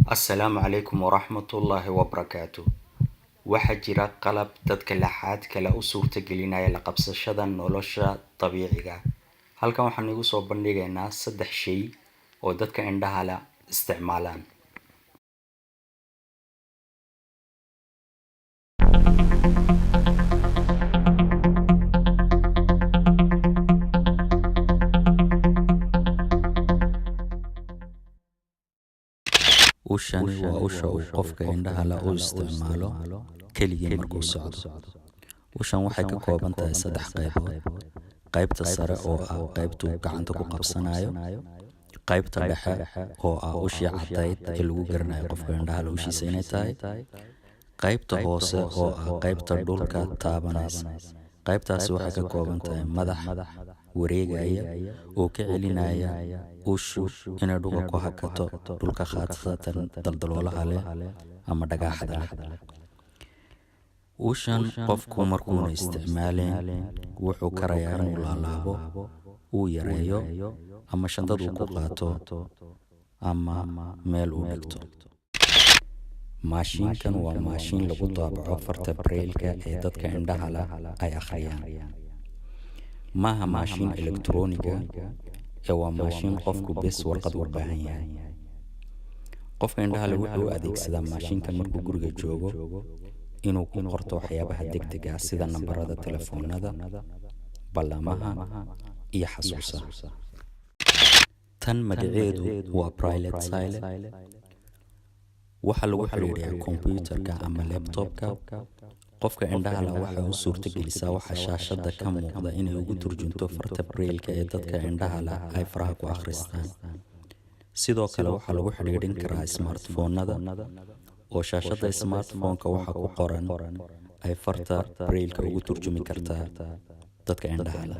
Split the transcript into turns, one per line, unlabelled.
Assalaamu calaykum waraxmatullaahi wabarakaatu. Waxaa jira qalab dadka laxaadka leh u suurtagelinaya la qabsashada nolosha dabiiciga. Halkan waxaan igu soo bandhigaynaa saddex shay oo dadka indhaha la isticmaalaan. Ushani waa usha uu qofka indhaha la u isticmaalo keligii markuu socdo. Ushan waxay ka kooban tahay saddex qaybood: qaybta sare oo ah qaybtuu gacanta ku qabsanayo, qaybta dhexe oo ah ushii caddayd ee lagu garanayo qofka indhaha la ushiisa inay tahay, qaybta hoose oo ah qaybta dhulka taabanaysa. Qaybtaasi waxay ka kooban tahay madax wareegaya oo ka celinaya ushu inay dhulka ku hakato, dhulka khaasatan daldaloolaha leh ama dhagaxda leh. Ushan qofku markuuna isticmaaleyn wuxuu karayaa inuu laalaabo, uu yareeyo, ama shandad uu ku qaato ama meel uu dhigto. Maashiinkan waa maashiin lagu daabaco farta braille-ka ee dadka indhaha la ay akhriyaan. Maaha maashiin elektarooniga ee waa maashiin qofku bes warqad u baahan yahay. Qofka indhaha leh wuxuu u adeegsadaa maashiinkan markuu guriga joogo inuu ku qorto waxyaabaha degdega ah sida nambarada telefoonada, ballamaha iyo xasuusaha. Tan magaceedu waa Braille Tile. Waxaa lagu xiriiriyaa kombiyuutarka ama laptop-ka. Qofka indhaha la waxay u suurtagelisaa waxa shaashadda ka muuqda inay ugu turjunto farta braille-ka ee dadka indhaha la ay faraha ku akhristaan. Sidoo kale waxaa lagu xidhiidhin karaa smartphone-nada, oo shaashadda smartphone-ka waxa ku qoran ay farta braille-ka ugu turjumi kartaa dadka indhaha la.